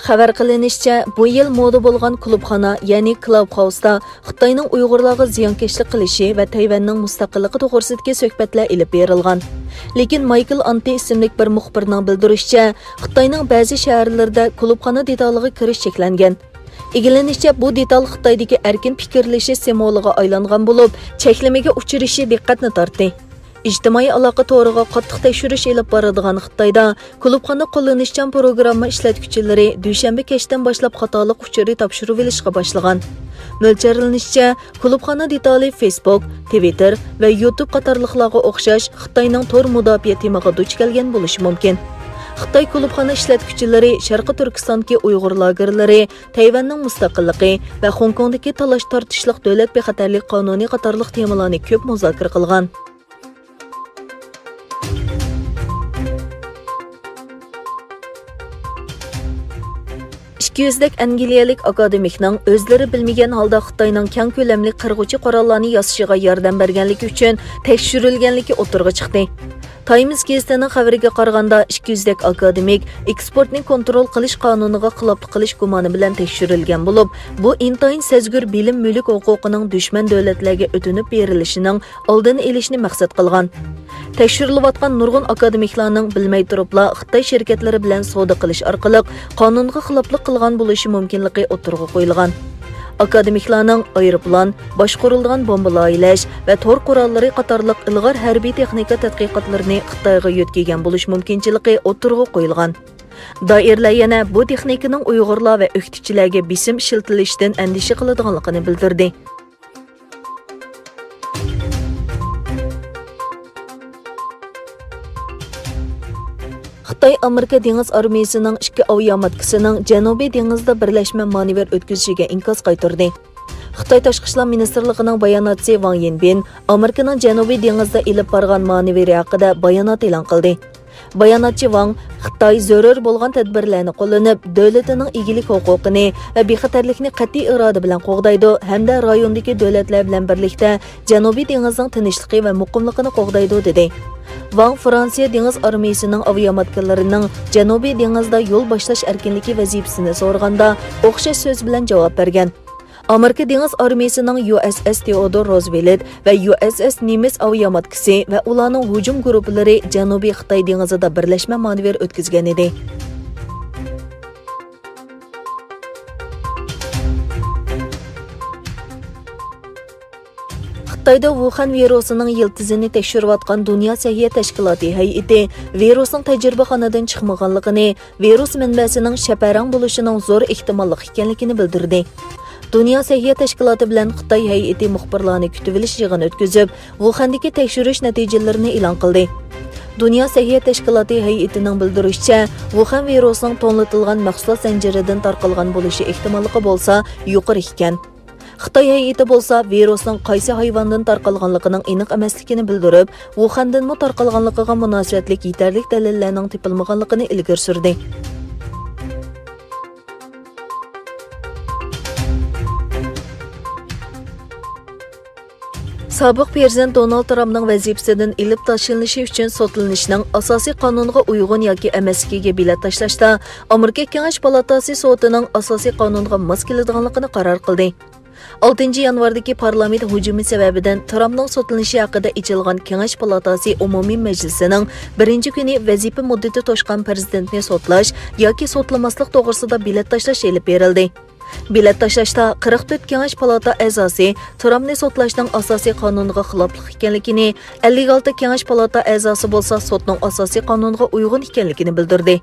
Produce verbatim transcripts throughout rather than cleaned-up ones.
خەۋەر قىلىنىشىچە، بۇ يىل مودا بولغان كۇلۇبخانا، يەنى كلابھاوستا خىتاينىڭ ئۇيغۇرلارغا زىيانكەشلىك قىلىشى ۋە تەيۋەننىڭ مۇستەقىللىقى توغرىسىدىكى سۆھبەتلەر ئېلىپ بېرىلغان. لېكىن مايكل ئانتى ئىسىملىك بىر مۇخبىرنىڭ بىلدۈرۈشىچە، خىتاينىڭ بەزى شەھەرلىرىدە كۇلۇبخانا دېتالىغا كىرىش چەكلەنگەن. ئىگىلىنىشىچە، بۇ دېتال خىتايدىكى ئەركىن پىكىرلىشى سىمۋولىغا ئايلانغان بولۇپ، چەكلىمىگە ئۇچرىشى دىققەتنى تارتتى. ئىجتىمائىي ئالاقە تورىغا قاتتىق تەكشۈرۈش ئېلىپ بارىدىغان خىتايدا كۇلۇبخانا قوللىنىشچان پروگرامما ئىشلەتكۈچىلىرى دۈشەنبە كەچتىن باشلاپ خاتالىق ئۇچۇرى تاپشۇرۇۋېلىشقا باشلىغان. مۆلچەرلىنىشىچە، كۇلۇبخانا دېتالى فېيسبۇك، تىۋىتتېر ۋە يۇتۇب قاتارلىقلارغا ئوخشاش خىتاينىڭ تور مۇداپىئە تېمىغا دۇچ كەلگەن بولۇشى مۇمكىن. خىتاي كۇلۇبخانا ئىشلەتكۈچىلىرى شەرقىي تۈركىستاندىكى ئۇيغۇر لاگېرلىرى، تەيۋەننىڭ مۇستەقىللىقى ۋە خوڭكوڭدىكى تالاش-تارتىشلىق دۆلەت بىخەتەرلىك قانۇنى قاتارلىق تېمىلارنى كۆپ مۇزاكىرە قىلغان. ئىككى يۈزدەك ئەنگلىيەلىك ئاكادېمىكنىڭ ئۆزلىرى بىلمىگەن ھالدا خىتاينىڭ كەڭ كۆلەملىك قىرغۇچى قوراللارنى ياسىشىغا ياردەم بەرگەنلىكى ئۈچۈن تەكشۈرۈلگەنلىكى ئوتتۇرىغا چىقتى. تايمز گېزىتىنىڭ خەۋىرىگە قارىغاندا، ئىككى يۈزدەك ئاكادېمىك ئېكسپورتنى كونترول قىلىش قانۇنىغا خىلاپلىق قىلىش گۇمانى بىلەن تەكشۈرۈلگەن بولۇپ، بۇ ئىنتايىن سەزگۈر بىلىم مۈلۈك ھوقۇقىنىڭ دۈشمەن دۆلەتلەرگە ئۆتۈنۈپ بېرىلىشىنىڭ ئالدىنى ئېلىشنى مەقسەت قىلغان. تەكشۈرۈلۈۋاتقان نۇرغۇن ئاكادېمىكلارنىڭ بىلمەي تۇرۇپلا خىتاي شىركەتلىرى بىلەن سودا قىلىش ئارقىلىق قانۇنغا خىلاپلىق قىلغان بولۇشى مۇمكىنلىقى ئوتتۇرىغا قويۇلغان. ئاكادېمىكلارنىڭ ئايروپىلان، باشقۇرۇلىدىغان بومبا لايىھىلەش ۋە تور قوراللىرى قاتارلىق ئىلغار ھەربىي تېخنىكا تەتقىقاتلىرىنى خىتايغا يۆتكىگەن بولۇش مۇمكىنچىلىكى ئوتتۇرىغا قويۇلغان. دائىرىلەر يەنە بۇ تېخنىكىنىڭ ئۇيغۇرلار ۋە ئۆكتىچىلەرگە بېسىم ئىشلىتىلىشىدىن ئەندىشە قىلىدىغانلىقىنى بىلدۈردى. خىتاي ئامېرىكا دېڭىز ئارمىيىسىنىڭ ئىككى ئاۋىئاماتكىسىنىڭ جەنۇبىي دېڭىزدا بىرلەشمە مانېۋىر ئۆتكۈزۈشىگە ئىنكاس قايتۇردى. خىتاي تاشقى ئىشلار مىنىستىرلىقىنىڭ باياناتچىسى ۋاڭ يىنبىن ئامېرىكىنىڭ جەنۇبىي دېڭىزدا ئېلىپ بارغان مانېۋىرى ھەققىدە بايانات ئېلان قىلدى. باياناتچى ۋاڭ، خىتاي زۆرۈر بولغان تەدبىرلەرنى قوللىنىپ، دۆلىتىنىڭ ئىگىلىك ھوقۇقىنى ۋە بىخەتەرلىكنى قەتئىي ئىرادە بىلەن قوغدايدۇ ھەمدە رايوندىكى دۆلەتلەر بىلەن بىرلىكتە جەنۇبىي دېڭىزنىڭ تىنچلىقى ۋە مۇقىملىقىنى قوغدايدۇ، دېدى. ۋاڭ فرانسىيە دېڭىز ئارمىيىسىنىڭ ئاۋىئاماتكىلىرىنىڭ جەنۇبىي دېڭىزدا يول باشلاش ئەركىنلىكى ۋەزىپىسىنى سورىغاندا ئوخشاش سۆز بىلەن جاۋاب بەرگەن. ئامېرىكا دېڭىز ئارمىيىسىنىڭ يۇ ئېس ئېس تېئودور روزۋېلت ۋە يۇ ئېس ئېس نېمىس ئاۋىئاماتكىسى ۋە ئۇلارنىڭ ھۇجۇم گۇرۇپپىلىرى جەنۇبىي خىتاي دېڭىزىدا بىرلەشمە مانېۋىر ئۆتكۈزگەن ئىدى. خىتايدا ۋۇخەن ۋىرۇسىنىڭ يىلتىزىنى تەكشۈرۈۋاتقان دۇنيا سەھىيە تەشكىلاتى ھەيئىتى ۋىرۇسنىڭ تەجرىبىخانىدىن چىقمىغانلىقىنى، ۋىرۇس مەنبەسىنىڭ شەپەرەڭ بولۇشىنىڭ زور ئېھتىماللىق ئىكەنلىكىنى بىلدۈردى. دۇنيا سەھىيە تەشكىلاتى بىلەن خىتاي ھەيئىتى مۇخبىرلارنى كۈتۈۋېلىش يىغىنى ئۆتكۈزۈپ، ۋۇخەندىكى تەكشۈرۈش نەتىجىلىرىنى ئېلان قىلدى. دۇنيا سەھىيە تەشكىلاتى ھەيئىتىنىڭ بىلدۈرۈشىچە، ۋۇخەن ۋىرۇسنىڭ توڭلىتىلغان مەھسۇلات زەنجىرىدىن تارقالغان بولۇشى ئېھتىماللىقى بولسا يۇقىرى ئىكەن. خىتاي ھەيئىتى بولسا ۋىرۇسنىڭ قايسى ھايۋاندىن تارقالغانلىقىنىڭ ئېنىق ئەمەسلىكىنى بىلدۈرۈپ، ۋۇخەندىنمۇ تارقالغانلىقىغا مۇناسىۋەتلىك يېتەرلىك دەلىللەرنىڭ تېپىلمىغانلىقىنى ئىلگىرى سۈردى. سابىق پىرېزىدېنت دونالد ترامپنىڭ ۋەزىپىسىدىن ئېلىپ تاشلىنىشى ئۈچۈن سوتلىنىشنىڭ ئاساسىي قانۇنغا ئۇيغۇن ياكى ئەمەسلىكىگە بېلەت تاشلاشتا ئامېرىكا كېڭەش پالاتاسى سوتىنىڭ ئاساسىي قانۇنغا ماس كېلىدىغانلىقىنى قارار قىلدى. ئالتىنچى يانۋاردىكى پارلامېنت ھۇجۇمى سەۋەبىدىن ترامپنىڭ سوتلىنىشى ھەققىدە ئېچىلغان كېڭەش پالاتاسى ئومۇمىي مەجلىسىنىڭ بىرىنچى كۈنى ۋەزىپە مۇددىتى توشقان پىرېزىدېنتنى سوتلاش ياكى سوتلىماسلىق توغرىسىدا بېلەت تاشلاش ئېلىپ بېرىلدى. بېلەت تاشلاشتا قىرىق تۆت كېڭەش پالاتا ئەزاسى ترامپنى سوتلاشنىڭ ئاساسىي قانۇنغا خىلاپلىق ئىكەنلىكىنى، ئەللىك ئالتە كېڭەش پالاتا ئەزاسى بولسا سوتنىڭ ئاساسىي قانۇنغا ئۇيغۇن ئىكەنلىكىنى بىلدۈردى.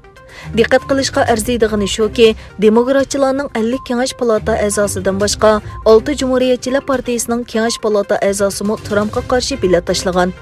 دىققەت قىلىشقا ئەرزىيدىغىنى شۇكى، دېموكراتچىلارنىڭ ئەللىك كېڭەش پالاتا ئەزاسىدىن باشقا، ئالتە جۇمھۇرىيەتچىلەر پارتىيىسىنىڭ كېڭەش پالاتا ئەزاسىمۇ ترامپقا قارشى بېلەت تاشلىغان.